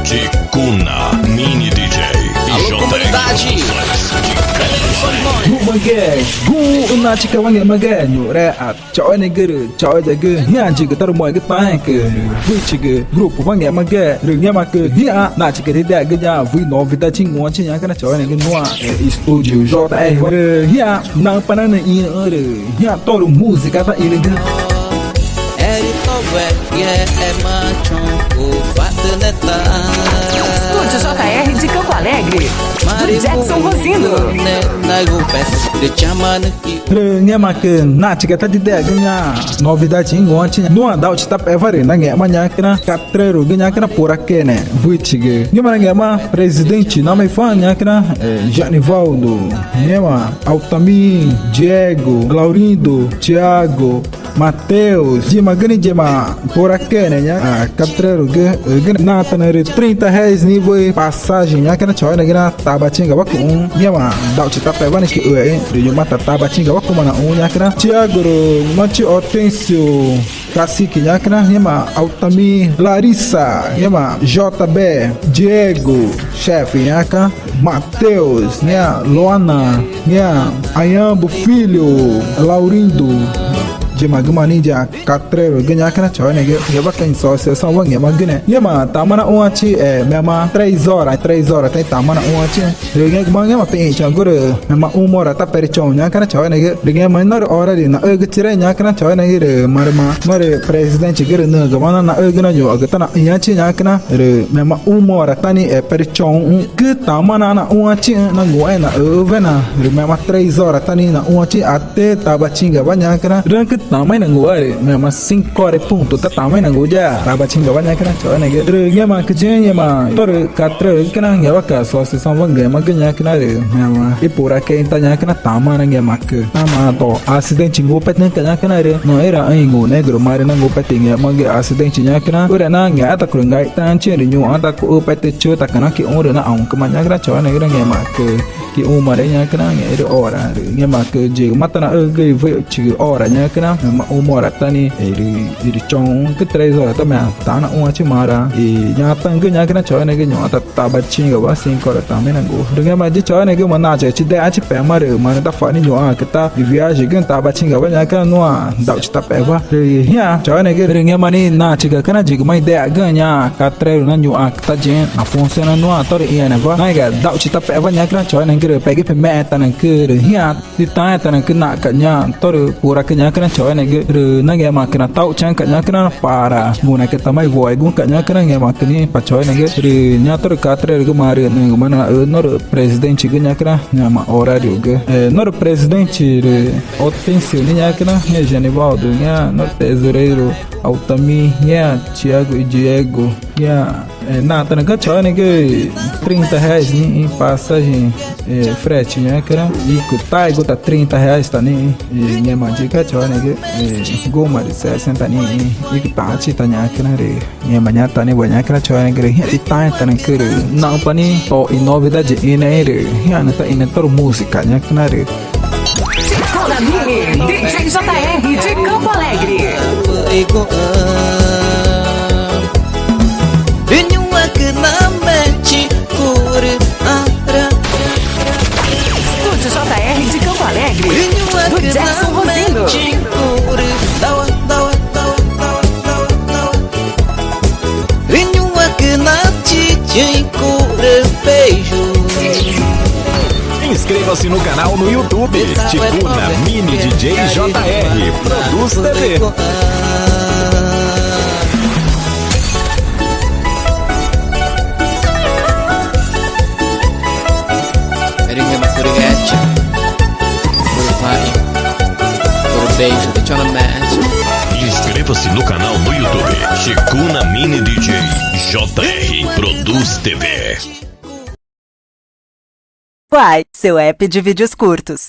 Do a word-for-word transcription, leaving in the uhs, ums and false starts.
Ticuna Mini D J. Alô, J R comunidade. Produções. Grupo Mangué, gu, nachica Mangué, Mangué, Nuré, a Chauenegü rü chaueyagü, ñaa, yigü ta rü moegü taãẽcü rü wüichigü grupo Wangẽma Gü rü ngẽmaãcü ñaa nachiga ridegü ñaa wüi novidade ñuãchi ñacüna chauenegü nuã, eh, estúdio J R rü ñaa naxü̃pa nanüxü̃ ĩxü̃ rü ñaa tórü música tá ĩrügü. Estúdio J R de Campo Alegre, do Jackson Rosino. Rü ngẽmaãcü nachiga tá tidegü ñaa novidade ñuãchi nuã dauchi tá pewa rü nangẽxma ñacüna catrerogü ñacüna Puracane wüichigü. Ngẽma nangẽxma presidente namaxã ñacüna, eh, Genivaldo, ngẽma Altamir, Diego, Laurindo, Tiago, Mateus, yimagü ni yima Puracane ñaa, ah, catrerogü, eh, gü natanüxü̃ rü trinta reais ni wüxi passagem ñacüna chauenegü na Tabatingawa cuxũ. Ngẽma dauchi tá pewa nixĩ, eh, rü ñu̱xma tá Tabatingawa cuma naxũ ñacüna Tiago rü Mati Hortêncio Cacique ñacüna, ngẽma Altamir, Larissa, ngẽma J B, Diego, chefe ñaca, Mateus, ngẽma Luana, ngẽma Ayambo Filho, Laurindo, yimagümaã ni ya catrerogü ñacüna chauenegü, ngẽmaãcü associação wangẽxmagüna. Ngẽma tama naxũãchi, eh, mema três horas, três horas tá tama naxũãchi. Rü ngẽxguma ngẽma pexü̃ chaxũgu rü mema uma hora tá perüchoü̃ ñacüna chauenegü. Rü ngẽma norü hora rü naxügüchiré ñacüna chauenegü rü marüma norü presidente gü rü nügümaã na naxügü na ñuxãcü tá naxĩãchi ñacüna. Rü mema uma hora tá nixĩ, eh, perüchoü̃xü̃ gü tama na naxũãchixü̃ nanguxẽẽ naxüxü̃wena. Rü mema três horas tá nixĩ naxũãchixü̃ Tabatingawa ñacüna. Rü ñacüma tama ixĩ nanguxü̃ rü mema cinco horas em ponto tá tama ixĩ nanguxü̃ ya Tabatingawa ñacüna chauenegü. Rü ngẽmaãcü yigü ngẽma tórü catrerogü ñacüna ngẽmaãcü associação wangẽxmagü ñacüna rü mema ipuracüexü̃ tá ñacüna tama na ngẽmaãcü tama to acidente ngupetüxü̃ca̱x ñacüna rü naxü̃ iraxü̃ i ngunexü̃gu rü marü nangupetü i ngẽxmagü acidente ñacüna. Rü nangẽxma tá curü ngaxitaãchi rü ñuxã tá cuxü̃petüchixü̃taca̱x na quixũ rü naxãũcüma ñacüna chauenegü rü ngẽmaãcü quixũmarüxü̃ ñacüna ngexü̃ rü hora rü ngẽmaãcü yigüma tá naxügü i wüxichigü hora ñacüna mema uma hora tá nixĩ rü, rü choü̃xü̃gü três horas tá meã tá naxũãchi marü i ñataü̃gü ñacüna chauenegü ñuxã tá Tabatingawa cinco horas tama ixĩ nanguxü̃. Rü ngẽma ya chauenegümaã nachiga chidexãchi pema rü marü taxua̱x ni ñuxãcü tá i viagemgü Tabatingawa ñacüna nuã dauchi tá pewa. Rü ñaa chauenegü rü ngẽma ni nachiga cana yigümaã idexagüxü̃ ñaa catrero na ñuxãcü tá yixü̃ nafunciona nuã tórü ĩãnewa na iga dauchi tá pewa ñacüna chauenegü rü pegüpe metanücü rü ñaa titaãẽtanücü naxca̱x ñaa tórü puracü ñacüna chauenegü rü na ngẽmaãcü natauxchaxü̃ca̱x ñacüna para ngunecütamaã i woeguxü̃ca̱x ñacüna ngẽmaãcü ni pa chauenegü rü ñaa tórü catrerogü marü nügümaã naxü norü presidentegü ñacüna ngẽma horariogü, eh, norü presidente rü Otíncio ni ñacüna, ñaa Genivaldo, ñaa norü tesoreiro Altamir, ñaa Tiago i Diego, ñaa, eh, natanücü chauenegü trinta reais nixĩ passagem, eh, frete ñacüna, i cutaegu tá trinta reais tá nixĩ, i ngẽma yica chauenegü, eh, guma rü sessenta nixĩ, i cutaãchi tá ñacüna rü ngẽma ñaa tá niwa ñacüna chauenegü rü ñaa titaãẽtanücü rü naxü̃pa ni to i novidade ĩnüxü̃ rü ñaa nüxü̃ tá ĩnüxü̃ tórü música ñacüna rü Ticuna Mini, D J J R de Campo Alegre. Estúdio J R de Campo Alegre, do Jackson Rosino. Inscreva-se no canal no YouTube, Ticuna Mini D J J R Produz T V. Inscreva-se no canal no YouTube, Ticuna Mini D J J R Produz T V. Quai, seu app de vídeos curtos.